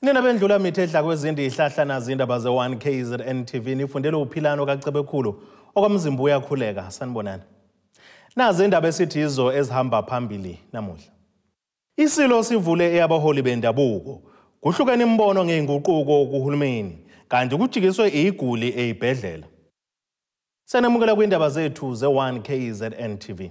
Nina bendlula mithi edla kwezindi ihlahla nazi indaba ze-1 KZN TV nifundele uphilano kaCebekhulu okwamzimba uyakhuleka. Sanibonani. Nazi indaba esithi izo ezihamba phambili namuhla. Isilo sivule eyabaholi bendabuko. Kuhlukene imibono ngeinguquko kuhulumeni kanti kujikiswe iguli ezibhedlela. Senamukela kwindaba zethu ze-1 KZN TV.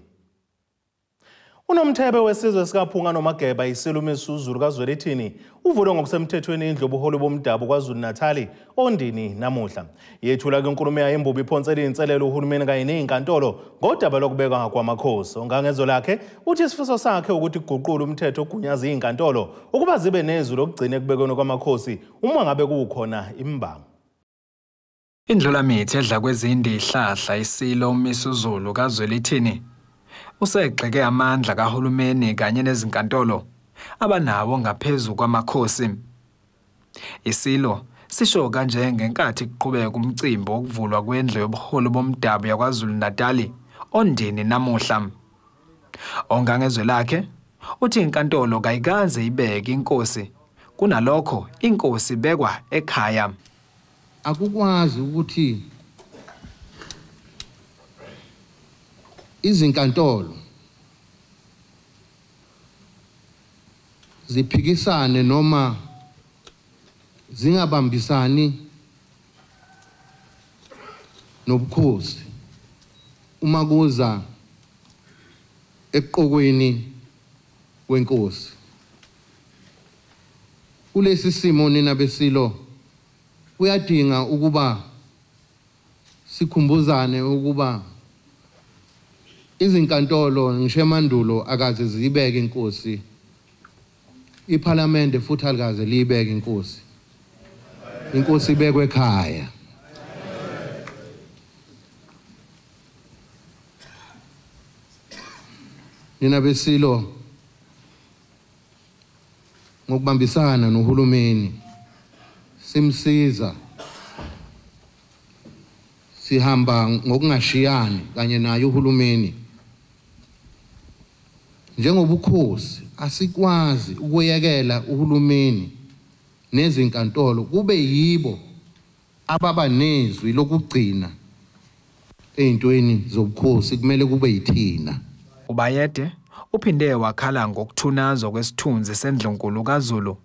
Unomthebe wesizwe sikaPhunga noMageba isilo uMisuzulu kaZwelithini uvule ngokusemthethweni indlu yobuholi bomdabu KwaZulu-Natali Ondini namuhla. Yethula kwinkulumo yayo imbubi iphonsela inselelo uhulumeni kanye nezinkantolo ngodaba lokubekwa kwamakhosi. Ongangezo lakhe uthi isifiso sakhe ukuthi kuguqule umthetho ogunyaza izinkantolo ukuba zibe nezwi lokugcina ekubekweni kwamakhosi uma ngabe kukhona imbango. Indlulamithi edla kwezindi ihlahla isilo uMisuzulu kaZwelithini usegxeke amandla kahulumeni kanye nezinkantolo abanawo ngaphezu kwamakhosi. Isilo sisho kanje ngenkathi kuqhubeka umcimbi wokuvulwa kwendlu yobuholi bomdabu yaKwaZulu-Natali Ondini namuhla. Ongangezwe lakhe uthi inkantolo kayikaze ibeke inkosi, kunalokho inkosi ibekwa ekhaya. Akukwazi ukuthi izinkantolo ziphikisane noma zingabambisani nobukhosi uma kuza ekuqokweni kwenkosi. Kulesi simo nina besilo kuyadinga ukuba sikhumbuzane ukuba izinkantolo ngisho emandulo akaze zibeke inkosi, iPhalamende futhi alikaze liyibeke inkosi. Inkosi ibekwe ekhaya. Nina besilo ngokubambisana nohulumeni simsiza, sihamba ngokungashiyani kanye naye uhulumeni. Njengobukhosi asikwazi ukuyekela uhulumeni nezinkantolo kube yibo ababa nezwi lokugcina ey'ntweni zobukhosi, kumele kube yithina. Ubayede uphinde wakhala ngokuthunazwa kwesithunzi sendlunkulu kaZulu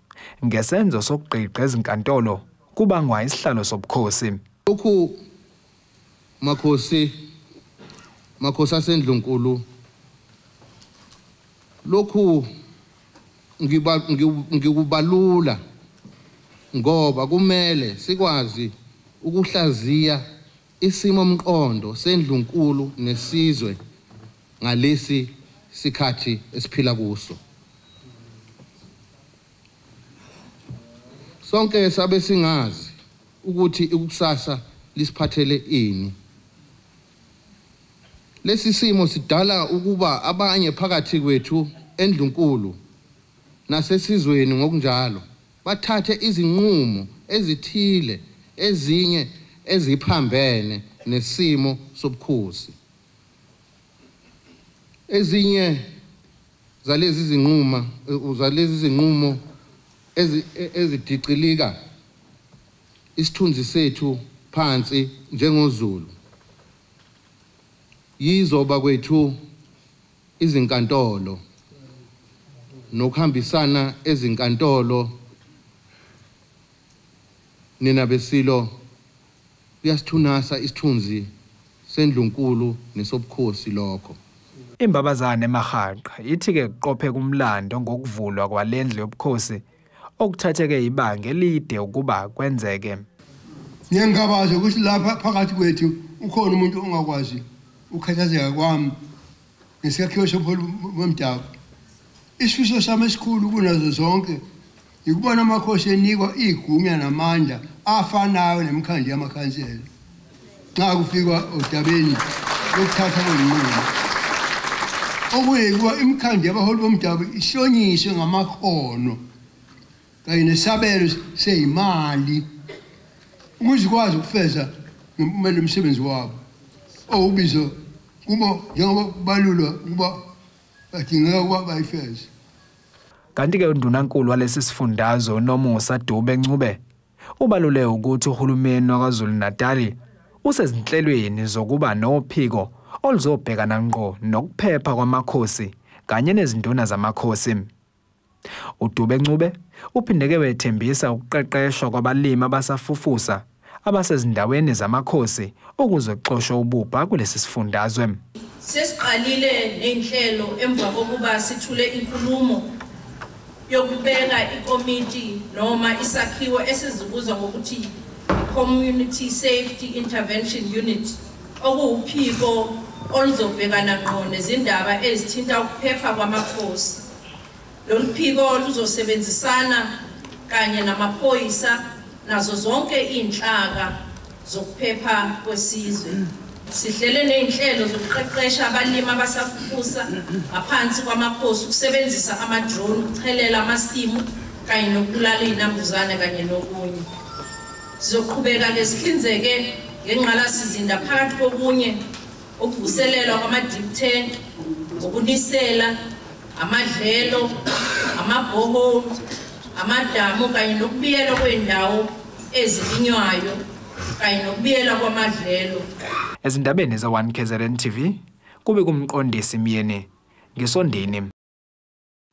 ngesenzo sokugqigqa ezinkantolo kubangwa isihlalo sobukhosi. Lokhu makhosi asendlunkulu, lokhu ngikubalula ngoba kumele sikwazi ukuhlaziya isimo mqondo sendlunkulu nesizwe ngalesi sikhathi esiphila kuso. Sonke sabe singazi ukuthi ikusasa lisiphathele ini. Lesi simo sidala ukuba abanye phakathi kwethu endlunkulu nasesizweni ngokunjalo bathathe izinqumo ezithile ezinye eziphambene nesimo sobukhosi. Ezinye zalezi zinqumo ezidicilika isithunzi sethu phansi njengoZulu yizoba kwethu izinkantolo nokuhambisana ezinkantolo. Nina besilo kuyasithunasa isithunzi sendlunkulu nesobukhosi lokho. Imbabazane Mahanqa ithi-ke kuqophe kumlando ngokuvulwa kwalendlu yobukhosi okuthatheke ibanga elide ukuba kwenzeke. Ngiyangabaza ukuthi lapha phakathi kwethu ukhona umuntu ongakwazi ukukhathazeka kwami ngesakhiwo sobuholi bomdabu. Isifiso sami esikhulu kunazo zonke ikubona amakhosi enikwa igunya namandla afanayo nemikhandlu yamakhansela nxa kufikwa odabeni lokuthatha kwezinqumo. Okuyikuba imikhandlu yabaholi bomdabu ihlonyiswe ngamakhono kanye nesabelo seyimali ukuze ikwazi ukufeza ngempumelelo umsebenzi wabo owubizo kubo njengoba kubalulwa ukuba badingeka ukuba bayifeze. Kanti-ke undunankulu walesi sifundazwe uNomusa Dube Ncube ubalule ukuthi uhulumeni waKwaZulu-Natali usezinhlelweni zokuba nophiko oluzobhekana ngqo nokuphepha kwamakhosi kanye nezinduna zamakhosi. uDube Ncube uphindeke wethembisa ukuqeqeshwa kwabalimi abasafufusa abasezindaweni zamakhosi ukuze kuxoshwe ububha kulesi sifundazwe. Sesiqalile nenhlelo emva kokuba sithule inkulumo yokubeka ikomiti noma isakhiwo esizibuza ngokuthi Community Safety Intervention Unit, okuwuphiko oluzobhekana ngqo nezindaba ezithinta ukuphepha kwamakhosi. Lolu phiko luzosebenzisana kanye namaphoyisa nazo zonke iy'nhlaka zokuphepha kwesizwe. Sihlele ney'nhlelo zokuqeqesha abalimi abasafufusa ngaphansi kwamakhosi ukusebenzisa ama-drone ukuchelela amasimu kanye nokubulala iy'nambuzane kanye nokunye. Sizoqhubeka-ke sihlinzeke ngengqalasizinda phakathi kokunye ukuvuselelwa kwama-deep tank, ukunisela, amadlelo, amabhoholi, amadamu kanye nokubiyelwa kwendawo ezilinywayo kanye nokubiyelwa kwamadlelo. Ezindabeni ze-1 KZN TV kube kumqondisi Myeni ngisondini.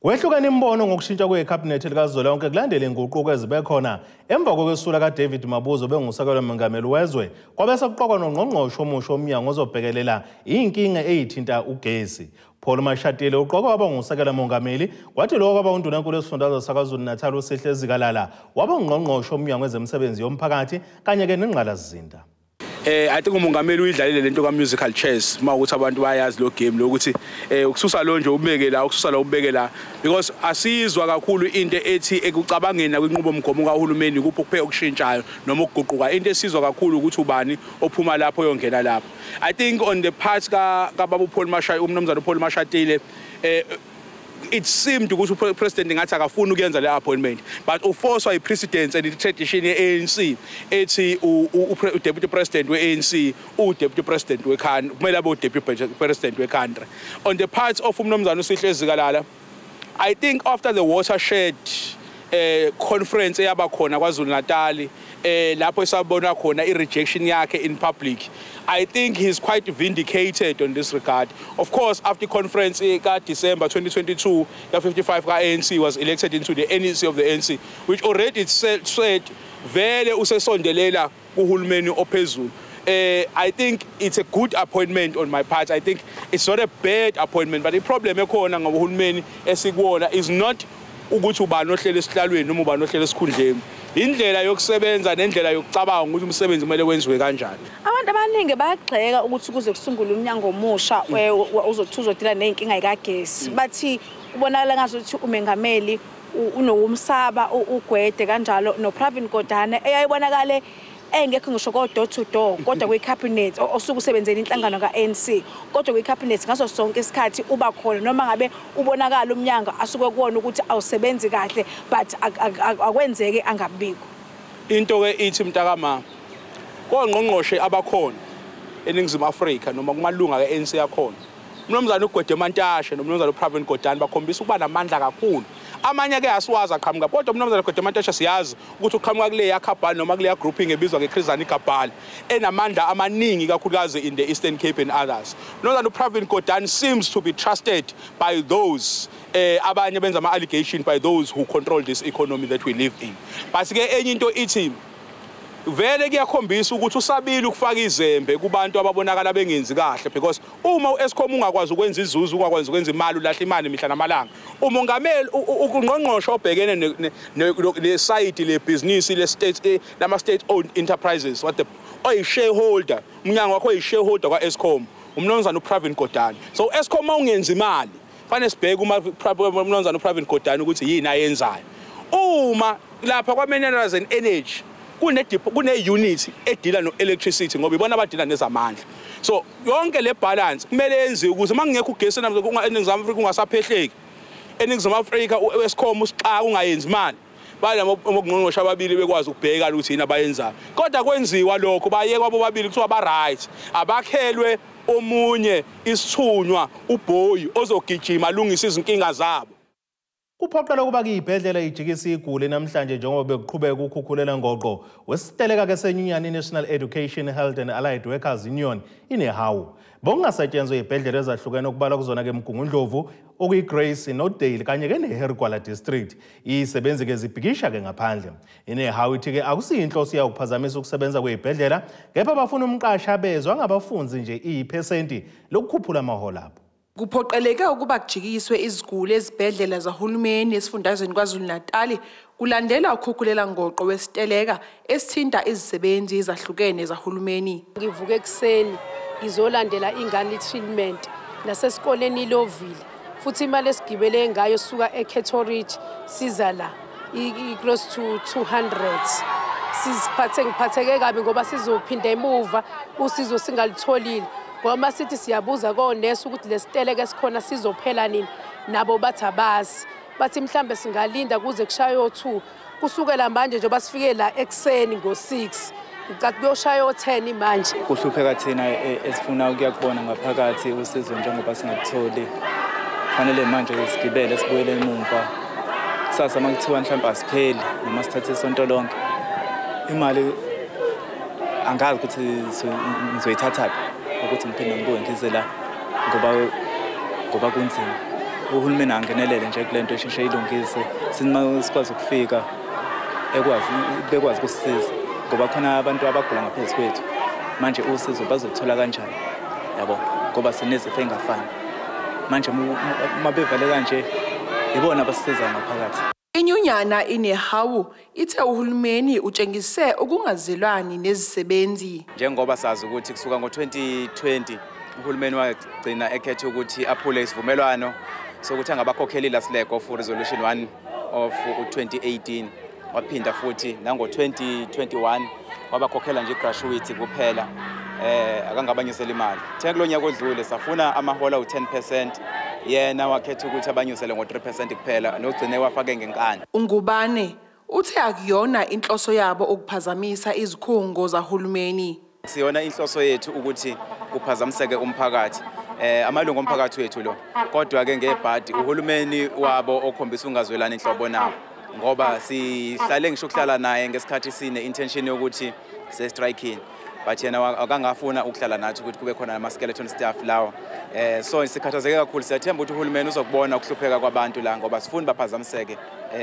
Kwehlukana imibono ngokushintsha kwekhabhinethi likazwelonke kulandela inguquko ezibe khona emva kokwesula kaDavid Mabuza obengusekela mengameli wezwe, kwabe sekuqokwa nongqongqoshe omusha womnyango ozobhekelela iy'nkinga ey'thinta ugesi. Paul Mashatile uqokwe waba ngusekela mongameli, kwathi lokho kwaba undunankulu wesifundazwe saKwaZulu-Natal uSihle Zikalala waba ungqongqoshe womnyango wezemisebenzi yomphakathi kanye-ke nengqalasizinda. I think umongameli uyidlalile lento ka musical chairs mawukuthi abantu bayazi lo game lokuthi ukususa lo nje ubeke la, ukususa lo ubeke la, because asizwa kakhulu into ethi ekucabangeni kwinqubomgomo kahulumeni kupho kuphela okushintshayo noma ukuguquka. Into esizwa kakhulu ukuthi ubani ophuma lapho oyongena lapho. I think on the part ka baba uPaul Mashatile, umnumzana uPaul Mashatile, it seemed ukuthi upresident ngathi akafuni ukuyenza le appointment, but uforced by president and the tradition ye-ANC ethi u-deputy president we-ANC u-deputy president we-country kumele abe u-deputy president we-country. On the part of umnumzana uSihle Zikalala, I think after the watershed conference eyaba khona KwaZulu-Natal, lapho esabona khona i-rejection yakhe in public, I think he's quite vindicated on this regard. Of course, after conference ka December 2022, the 55 ka ANC was elected into the NEC of the ANC, which already said vele usesondelela kuhulumeni ophezulu. I think it's a good appointment on my part. I think it's not a bad appointment, but the problem ekhona ngohulumeni esikuwona is not ukuthi ubani ohlele esihlalweni noma ubani ohlele esikhundleni. Indlela yokusebenza nendlela yokucabanga ukuthi umsebenzi kumele wenziwe kanjani. Abantu abaningi bayagxeka ukuthi kuze kusungulwe umnyango omusha uzothi uzodila nezinkinga zikagesi. Bathi kubonakala ngazuthi umengameli unokumsaba uGwede kanjalo noPravin Gordhan eyayibonakale engekho ngisho ko door to door, kodwa kwi-cabinet osuke usebenzela inhlangano ka-ANC, kodwa kwi-cabinet ngaso sonke isikhathi uba khona noma ngabe ubonakala umnyango asuke kuwona ukuthi awusebenzi kahle, but akwenzeki angabikho. Into ke ithi mntakama, kongqongqoshe abakhona eNingizimu Afrika noma kumalunga ke-ANC yakhona, umnumzana uGwede Mantashe nomnumzana uPravin Gordhan bakhombisa ukuba namandla kakhulu. Amanye ke asiwazi aqhamuka, kodwa umnumzana uGwede Mantashe siyazi ukuthi uqhamuka kuleya cabal noma kuleya grouping ebizwa ngeChris Hani Cabal enamandla amaningi kakhulukazi in the Eastern Cape and others. Umnumzana uPravin Gordhan seems to be trusted by those abanye benza ama-allegation by those who control this economy that we live in. But ke enye into ithi vele kuyakhombisa ukuthi usabile ukufaka izembe kubantu ababonakala bengenzi kahle, because uma uEskom ungakwazi ukwenza izuzu, ungakwazi ukwenza imali, ulahla imali mihla namalanga. Umongameli ungqongqoshe obhekene nesayidi lebhizinisi le-state lama state owned enterprises, what the oyi-shareholder, umnyango wakho oyi-shareholder kwa-Eskom, umnumzana uPravin Gordhan. So Eskom ungenzi imali, fanele sibheke uma umnumzana uPravin Gordhan ukuthi yini ayenzayo. Uma lapha kwa-Minerals and Energy kune-unit edila no-electricity ngoba ibona abadila nezamandla. So yonke le balance kumele yenziwe ukuze uma kungekho ugesi eNingizimu Afrika ungasaphehleki, eNingizimu Afrika u-Eskom usixaka ungayenzi imali, banabongqongqoshe ababili bekwazi ukubheka ukuthi yini abayenzayo. Kodwa kwenziwa lokho, bayekwa bobabili kuthiwa ba-right, abakhelwe omunye isithunywa uBhoyi ozogijima alungise izinkinga zabo. Kuphoqela ukuba kuyibhedlela ijikisa iguli namhlanje njengoba bekuqhubeka ukukhukhulela ngoqo wesiteleka ke senyunyana i-National Education Health and Allied Workers Union iNehawu. Bokungasetshenzwa izibhedlela ezahlukene okubalwa kuzona ke Mgungundlovu, okuyiGrace noDale kanye ke neHarry Gwala District. Izisebenzi ke zibhikisha ke ngaphandle. INehawu ithi ke akusiyinhloso yayo ukuphazamisa ukusebenza kwezibhedlela, kepha bafuna umqashi abezwe angabafunzi nje iphesenti lokukhuphula amaholo abo. Kuphoqeleke ukuba kujikiswe iziguli ezibhedlela zahulumeni esifundazweni KwaZulu-Natal kulandela ukhukhulela ngoqo wesiteleka esithinta izisebenzi ezahlukene zahulumeni. Ngivuke ekuseni ngizolandela ingane treatment nasesikoleni iLovile, futhi imali esigibele ngayo suka eCato Ridge siza la i-close to 200. Siziphathe ngiphatheke kabi ngoba sizophinda emuva usizo singalitholile. Ngoba sithi siyabuza konesi ukuthi lesiteleke esikhona sizophela nini, nabo bathi abazi, bathi mhlambe singalinda kuze kushaye o2. Kusukela manje njengoba sifike la ekuseni ngo6, ngicathi kuyoshaya o10 manje. Kuhlupheka thina esifuna ukuya kubona ngaphakathi usizo njengoba singakutholi. Fanele manje sigibele sibuyele emuva. Kusasa makuthiwa mhlawumbe asipheli noma sithathe isonto lonke, imali angazi ukuthi ngizoyithathaphi ukuthi ngiphinde ngibuye ngize la ngoba kunzima. Uhulumeni angenelele nje kule nto esheshe ilungise, sima sikwazi ukufika ekwazi bekwazi ukusisiza ngoba khona abantu abagula ngaphezu kwethu. Manje usizo bazoluthola kanjani, yabo, ngoba sinezifo engafani. Manje uma bevale kanje ibona abasisiza ngaphakathi. Inyunyana iNehawu ithe uhulumeni utshengise ukungazelwani nezisebenzi. Njengoba sazi ukuthi kusuka ngo-2020 uhulumeni wagcina ekhethe ukuthi aphule isivumelwano sokuthi angabakhokheli lasilego for resolution 1 of 2018, waphinda futhi nango-2021 wabakhokhela nje igratuity kuphela, akangabanyusela imali. Thina kulo nyaka odlule safuna amahola u-10%, yena wakhetha ukuthi abanyusele ngo-3% kuphela, nogcine wafake ngenkani. Ungubane uthe akuyona inhloso yabo ukuphazamisa izikhungo zahulumeni. Siyona inhloso yethu ukuthi kuphazamiseke umphakathi, amalungu omphakathi wethu lo, kodwa ke ngebhadi uhulumeni wabo okhombisa ungazwelani inhlobo nawo, ngoba sihlale ngisho ukuhlala naye ngesikhathi sine intention yokuthi se-strike-ini, but yena akangafuna ukuhlala nathi ukuthi kube khona ama-skeleton staff lawo. So sikhathazeke kakhulu, siyathemba ukuthi uhulumeni uzokubona ukuhlupheka kwabantu la ngoba sifuni baphazamiseke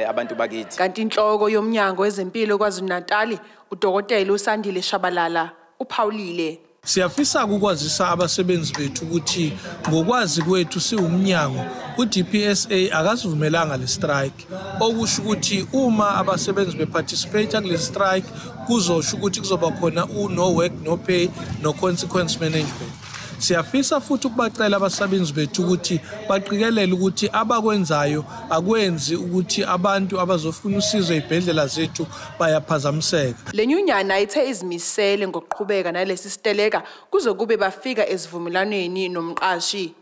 abantu bakithi. Kanti inhloko yomnyango wezempilo KwaZulu-Natal uDokotela uSandile Shabalala uphawulile. Siyafisa ukwazisa abasebenzi bethu ukuthi ngokwazi kwethu siwumnyango uDPSA akasivumelanga le strike, okusho ukuthi uma abasebenzi beparticipate kule strike kuzosho ukuthi kuzoba khona no work no pay no consequence management. Siyafisa futhi ukubacela abasebenzi bethu ukuthi baqikelele ukuthi abakwenzayo akwenzi ukuthi abantu abazofuna usizo ezibhedlela zethu bayaphazamiseka. Le nyunyana ithe izimisele ngokuqhubeka nalesi siteleka kuze kube bafika esivumelwaneni nomqashi.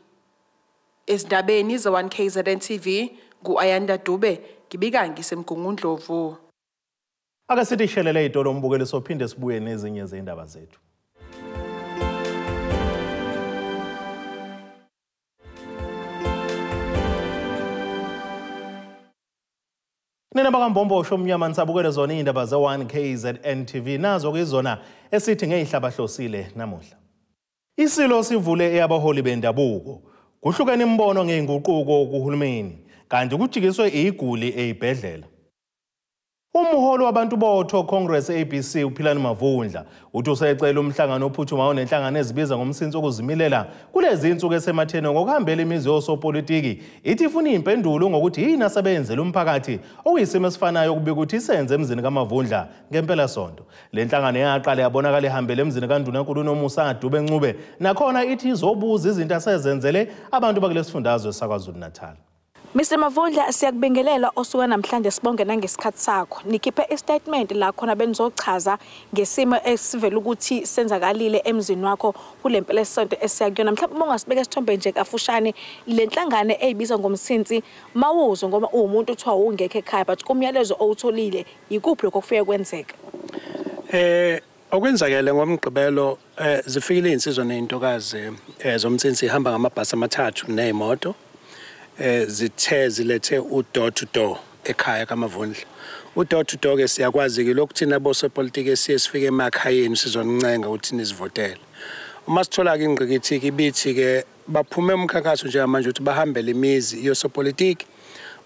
Ezindabeni ze-1 KZN TV ngu-Ayanda Dube, ngibika ngiseMgungundlovu. Ake sithi shelele idolo umbukeli, sophinde sibuye nezinye zezindaba zethu. Nina bakambombosho omnyama nisabukele zona iy'ndaba ze-1 KZN TV, nazo kuyizona esithi ngeyihlabahlosile namuhla. Isilo sivule eyabaholi bendabuko, kuhlukene imibono ngey'nguquko kuhulumeni, kanti kujikiswe iguli ey'bhedlela. Umholi wabantu botho Congress ABC uPhilani Mavundla uthi usecela umhlangano ophuthumayo nenhlangano ezibiza ngomsinsi okuzimilela kulezi insuku esematheni ngokuhambela imizi yosopolitiki, ithi ifuna impendulo ngokuthi yini asebenzele umphakathi, okuyisimo esifanayo kubika ukuthi isenze emzini kaMavundla ngempela sonto. Le nhlangano yaqala yabonakala ihambele emzini kaNdunankulu Nomusa Dube Ncube, nakhona ithi izobuza izinto asezenzele abantu bakulesifundazwe saKwaZulu-Natal. Mr Mavundla, siyakubingelela osuka namhlanje, sibonge nangesikhathi sakho. Nikhiphe istatement la khona benizochaza ngesimo esivela ukuthi senzakalile emzini wakho kule mpela esonto esiyakuyona. Mhlawumbe ungasibeka isithombe nje kafushane le nhlangano eyibiza ngomsinsi mawuzwe, ngoba uwumuntu othiwa ungekho ekhaya, but kumyalezo owutholile yikuphi lokho kufike kwenzeka? Okwenzakele ngomgqibelo, zifikile insizwa nezintokazi zomsinsi ihamba ngamabhasi amathathu nezimoto. Zithe zilethe u-door to door ekhaya kaMavundla. U-door to door ke siyakwazi ke lokhu thina bosopolitiki esiye sifike emakhayeni sizoncenga ukuthi nizivotele. Uma sithola ke ingqikithi ke ibithi ke baphume umkhankaso njengamanje ukuthi bahambele imizi yosopolitiki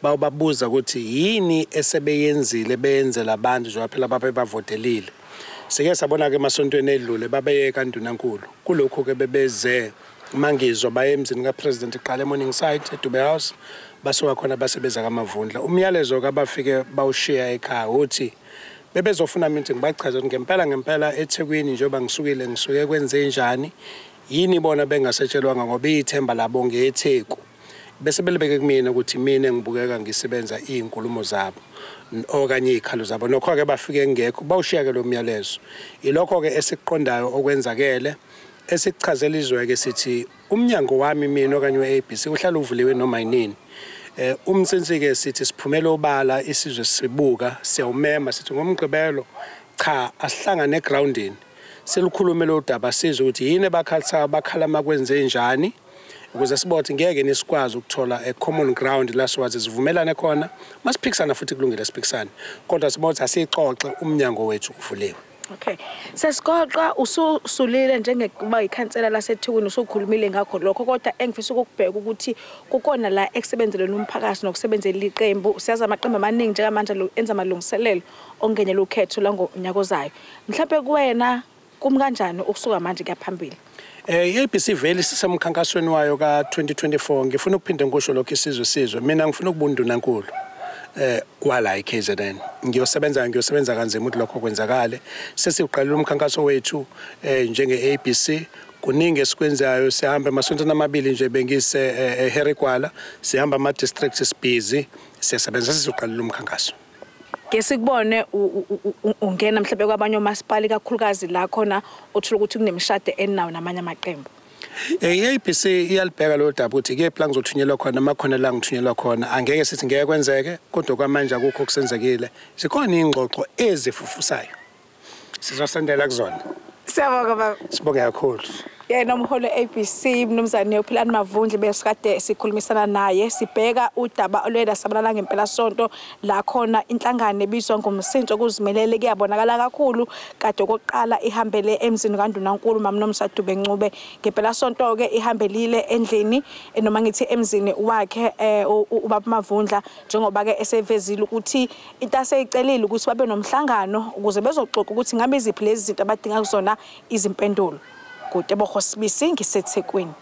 bayobabuza ukuthi yini esebeyenzile beyenzela abantu njengoba phela babe bavotelile. Sike sabona ke emasontweni edlule babeye kaNdunankulu. Kulokhu ke bebeze mangizwa baye emzini kaPresident iqala eMorningside eDube House basuka khona basebeza kaMavundla. Umyalezo kabafike bawushiya ekhaya uthi bebezofuna meeting bachaze ukuthi ngempela ngempela eThekwini njengoba ngisukile ngisuke kwenze njani yini bona bengasetshelwanga ngoba ithemba labo ngeTheku. Bese belibeke kumina ukuthi mina ngibukeka ngisebenza izinkulumo zabo okanye izikhalo zabo. Nokho ke bafike ngekho bawushiya ke lo myalezo. Ilokho ke esiqondayo okwenzakele esichazela izwe ke sithi umnyango wami mina okanye we-ABC uhlala uvuliwe noma yinini. Umtsinsi ke sithi siphumela obala isizwe sibuka siyawumema sithi ngomgqibelo cha asihlangane egroundini selikhulume lo daba sizwe ukuthi yini abakhalisayo bakhala makwenze njani ukuze sibothi ngeke nisikwazi ukuthola a common ground la siwazi sivumelane khona. Masiphikisana futhi kulungile siphikisane, kodwa sibothi asixoxe umnyango wethu uvuliwe. Okay. Sesigoqa ususulile njengekuba ikhansela laseThekwini usukhulumile ngakho lokho, kodwa engifisa ukubheka ukuthi kukona la ekusebenzeleni umphakathi nokusebenzela iqembu. Siyazi amaqembu amaningi njengamanje enza amalungiselelo okungenela ukhetho langonyaka ozayo. Mhlawumbe kuwena kumi kanjani ukusuka manje kuya phambili? I-ABC vele sisemkhankasweni wayo ka-2024. Ngifuna ukuphinde ngisho lokho isizwe sizwe. Mina ngifuna ukuba undunankulu wala iKZN. Ngiyosebenza kanzima ukuthi lokho kwenzakale. Sesiqalile umkhankaso wethu njenge-ABC. Kuningi esikwenzayo, sihamba emasontweni amabili nje bengise eHarry Gwala, sihamba ama-districts sibhizi, siyasebenza sizoqalile umkhankaso. Ke sikubone ungena mhlawumbe kwabanye omasipala kakhulukazi la khona uthola ukuthi kunemishado enawo namanye amaqembu. I-ABC iyalibheka lo daba ukuthi kephi la ngizothunyelwa khona, amakhona la ngithunyelwa khona. Angeke sithi ngeke kwenzeke, kodwa kwamanje akukho okusenzekile. Zikhona iy'ngxoxo ezifufusayo, sizosendela kuzona. Siyabonga baba. Sibonge kakhulu. Yena umholi we-ABC mnumzane uPhilani Mavundla besikade sikhulumisana naye sibheka udaba olwela sabalala ngempela sonto la khona inhlangano ebizwa ngomsinto kuzimelele kuyabonakala kakhulu kade okokuqala ihambele emzini kaNdunankulu Mamnomsa Dube Ncube. Ngempela sonto ke ihambelile endlini noma ngithi emzini wakhe ubaba Mavundla, njengoba ke esevezile ukuthi into aseyicelile ukuthi babe nomhlangano ukuze bezoxoxa ukuthi ngabe iziphi lezi zinto abadinga kuzona izimpendulo. Tebogo Sibisi ngiseThekwini.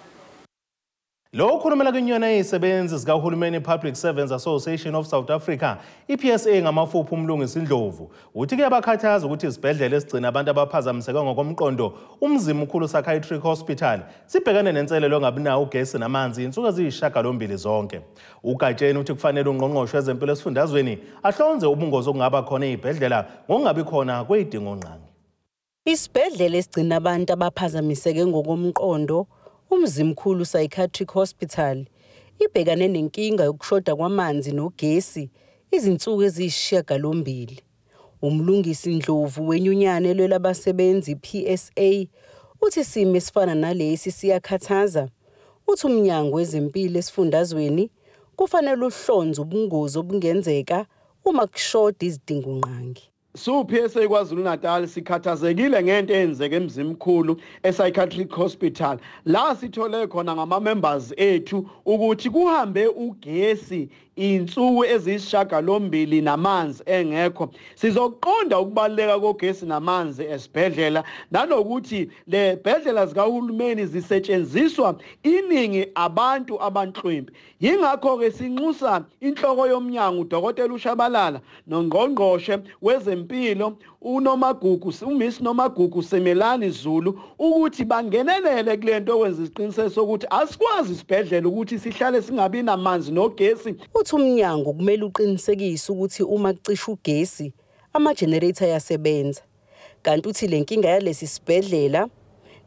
Lo okhulumela kwinyona yezisebenzi zikahulumeni Public Servants Association of South Africa iPSA ngamafuphi uMlungisi Ndlovu uthi kuyabakhathaza ukuthi isibhedlela esigcina abantu abaphazamiseke ngokomqondo uMzimkhulu Psychiatric Hospital sibhekane nenselelo engabinawo ugesi namanzi insuku eziyishiyagalombili zonke. UGatsheni uthi kufanele ungqongqoshe wezempilo esifundazweni ahlonze ubungozi obungaba khona ezibhedlela ngokungabi khona kwezidingongqangi. Isibhedlela esigcina abantu abaphazamiseke ngokomqondo uMzimkhulu Psychiatric Hospital ibhekane nenkinga yokushoda kwamanzi nogesi izinsuku eziyishiyagalombili. Umlungisi Ndlovu wenyunyane elwela abasebenzi PSA uthi isimo esifana nalesi siyakhathaza. Uthi umnyango wezempilo esifundazweni kufanele uhlonze ubungozi obungenzeka uma kushoda izidingongqangi. Su-PSA KwaZulu Natal sikhathazekile ngento eyenzeke eMzimkhulu e-Psychiatric Hospital la sithole khona ngama-members ethu ukuthi kuhambe ugesi insuku eziyishiyagalombili namanzi engekho. Sizoqonda ukubaluleka kogesi namanzi esibhedlela nanokuthi le bhedlela zikahulumeni zisetshenziswa iningi abantu abanhlwempu. Yingakho-ke sinxusa inhloko yomnyango uDokotela uShabalala nongqongqoshe wezempilo uNomagugu uMiss Nomagugu Semelani Zulu ukuthi bangenelele kule nto okwenza isiqiniseko sokuthi asikwazi isibhedlela ukuthi sihlale singabi namanzi nogesi. Uthi umnyango kumele uqinisekise ukuthi uma kucisha ugesi ama-generator ayasebenza. Kanti uthi le nkinga yalesi sibhedlela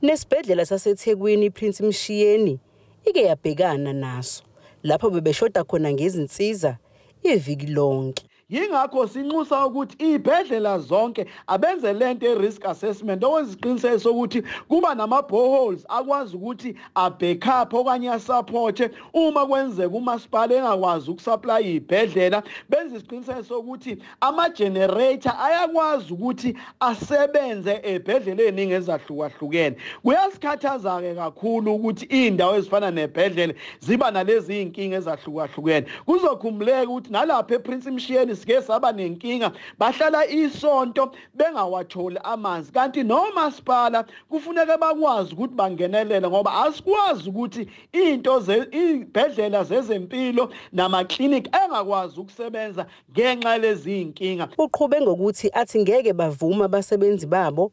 nesibhedlela saseThekwini Prince Mshiyeni ike yabhekana naso lapho bebeshoda khona ngezinsiza iviki lonke. Yingakho sinxusa ukuthi izibhedlela zonke abenze lento e-risk assessment, okwenza isiqiniseko sokuthi kuba nama-boreholes akwazi ukuthi a-backup okanye asupporte uma kwenzeka umasipala engakwazi ukusupply izibhedlela. Benze isiqiniseko sokuthi ama-generator ayakwazi ukuthi asebenze ezibhedlela eziningi ezahlukahlukene. Kuyasikhathaza-ke kakhulu ukuthi iy'ndawo ezifana nebhedlela ziba nalezi iy'nkinga ezahlukahlukene. Kuzokhumbuleka ukuthi nalapha ePrince Mshiyeni sike saba nenkinga, bahlala isonto bengawatholi amanzi, kanti nomasipala kufuneka bakwazi ukuthi bangenelele, ngoba asikwazi ukuthi into izibhedlela zezempilo namaklinikhi engakwazi ukusebenza ngenxa lezi inkinga. Uqhube ngokuthi athi ngeke bavuma abasebenzi babo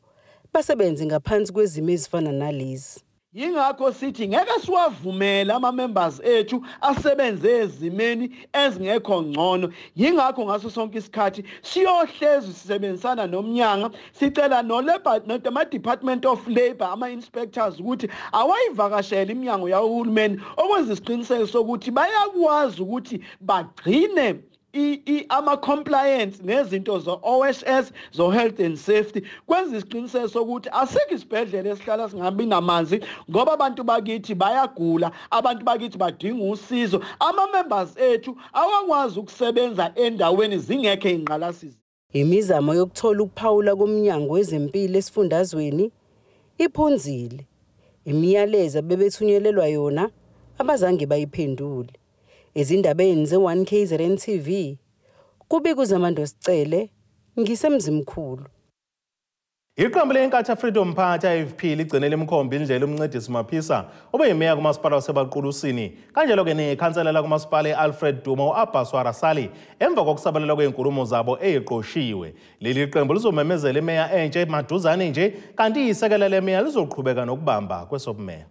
basebenze ngaphansi kwezimo ezifana nalezi. Yingakho sithi ngeke siwavumele ama-members ethu asebenze ezimeni ezingekho ngcono. Yingakho ngaso sonke isikhathi siyohlezi sisebenzisana nomnyango, sicela no-Department of Labour, ama-inspectors ukuthi awayivakashele iminyango yahulumeni, okwenza isiqiniseko sokuthi bayakwazi ukuthi bagcine ama-compliance nezinto zo-OSS, zo-health and safety. Kwenza isiqiniseko sokuthi asikho isibhedlela esihlala singabi namanzi, ngoba abantu bakithi bayagula, abantu bakithi badinga usizo. Ama-members ethu awakwazi ukusebenza endaweni zingekho iy'ngqalasizinda. Imizamo yokuthola ukuphawula komnyango wezempilo esifundazweni iphunzile. Imiyalezo bebethunyelelwa yona abazange bayiphendule. Ezindabeni ze-1 KZN TV, kubika uZamando Sicele, ngisemzimkhulu. Iqembu leNkatha Freedom Party IFP ligcine limkhomba indlela uMncedisi Maphisa obeyimeya kumasipala waseBaqulusini, kanjalo-ke nekhansela lakumasipala e-Alfred Duma u-Abbas Warasali emva kokusabalala kwey'nkulumo zabo eyiqoshiwe. Leli qembu lizomemezela imeya entsha maduzane nje, kanti isekela lemeya lizoqhubeka nokubamba kwesobumeya.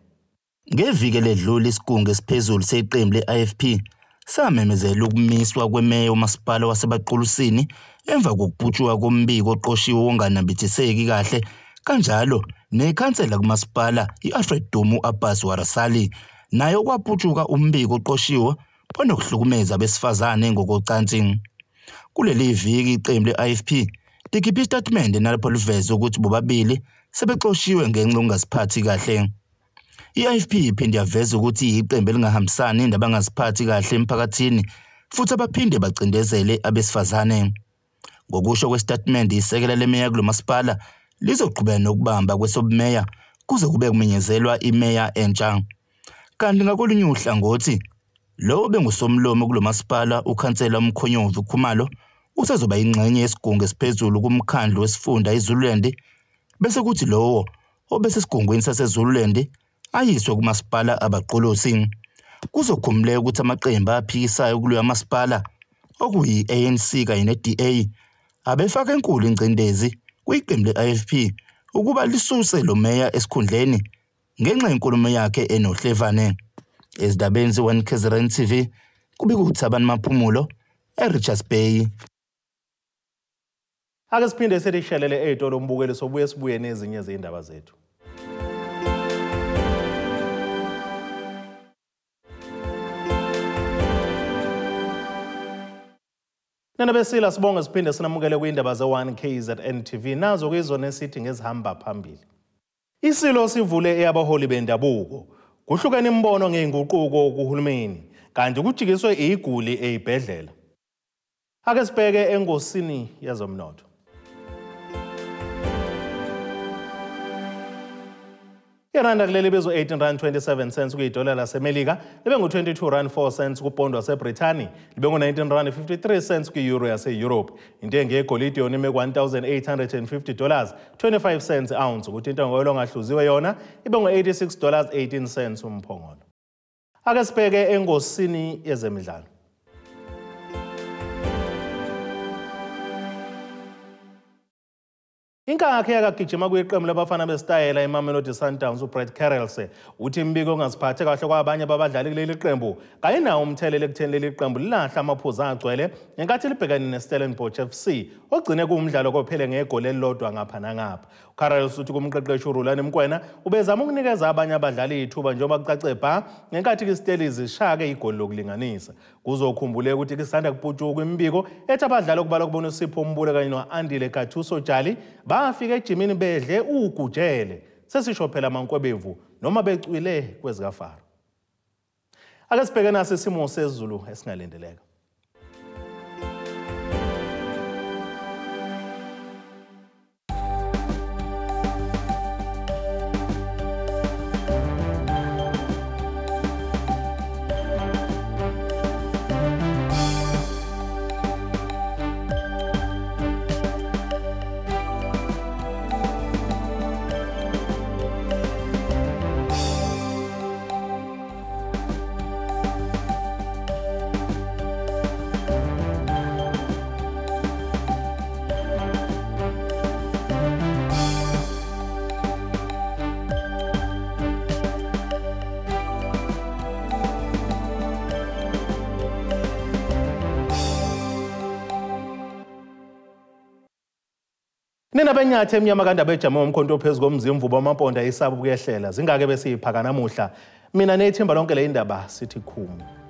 Ngeviki eledlule isigungu esiphezulu seqembu le-IFP samemezela ukumiswa kwemeya umasipala waseBaqulusini emva kokuputshuka kombiko oqoshiwe onganambithiseki kahle, kanjalo nekhansela kumasipala i-Alfred Duma u-Abbas Warasali naye okwaputshuka umbiko oqoshiwe onokuhlukumeza abesifazane ngokocansi. Kuleli viki iqembu le-IFP likhiphe isitatimende nalapho liveze ukuthi bobabili sebexoshiwe ngenxa yokungaziphathi kahle. I-IFP iphinde yaveza ukuthi iqembu elingahambisani nabangaziphathi kahle emphakathini futhi abaphinde bacindezele abesifazane. Ngokusho kwesitatimende, isekela lemeya kulo masipala lizoqhubeka nokubamba kwesobumeya kuze kube kumenyezelwa imeya entsha. Kanti ngakolunye uhlangothi, lo obengusomlomo kulo masipala ukhansela uMkhonyovu Khumalo usezoba ingxenye yesigungu esiphezulu kumkhandlu wesifunda iZululand, bese kuthi lowo obesesigungwini saseZululand ayiswe kumasipala Abaqulusi. Kuzokhumbuleka ukuthi amaqembu aphikisayo kuloya masipala okuyi-ANC kanye ne-DA abefaka enkulu ingcindezi kwiqembu le-IFP ukuba lisuse lo meya esikhundleni ngenxa yenkulumo yakhe enohlevane. Ezindabeni ze-1 KZN TV kubika uThabani Maphumulo eRichards Bay. Ake siphinde sirishelele ey'tolo umbukeli, sobuye sibuye nezinye zey'ndaba zethu. Nana besila sibonge siphinde sinamukele kwindaba ze-1 KZN TV, nazo kuyizona esithi ngezihamba phambili. Isilo sivule eyabaholi bendabuko, kuhlukene imibono ngey'nguquko kuhulumeni, kanti kujikiswe iguli ey'bhedlela. Ake sibheke engosini yezomnotho. Iranda kuleli bizo R18.27 kuyidola laseMelika, libe ngu-22.04 kupondo waseBrithani, libe ngu-19.53 kwi-euro yase-Europe. Intengo yegolide yona ime ku-$1,850 25 ounce, ukuthi intengo yolongahluziwe yona ibe ngu-$86.18 umphongolo. Ake sibheke engosini yezemidlalo. Inkakhe yakagijima kwiqembu labafana besitayela iMamelodi Sundowns uBrett Carelse uthi imbiko ongaziphathe kahle kwabanye babadlali kuleli qembu kayinawo umthelela ekutheni leli qembu lilahla amaphuzu agcwele ngenkathi libhekane neStellenbosch FC ogcine kuwumdlalo kophele ngegoli elilodwa ngapha nangapha. uCarelse uthi kumqeqeshi uRulani Mokwena ubezama ukunikeza abanye abadlali ithuba njengoba kucace bha ngenkathi iStellies ishake igoli lokulinganisa. Kuzokhumbuleka ukuthi kusanda kuputshuka imibiko ethi abadlali okubalwa kubona uSipho Mbule kanye no-Andile Gattuso Jali bafika ejimini bedle ugujele sesisho phela amankwebevu noma becwile kwezikafaro. Ake sibheke naso isimo sezulu esingalindeleka. Nina benyathe emnyama kandaba ejame umkhonto phezu komzimvubu wamamponda isaba ukuyehlela zingake besiyiphaka namuhla. Mina nethimba lonke le indaba sithi khumu.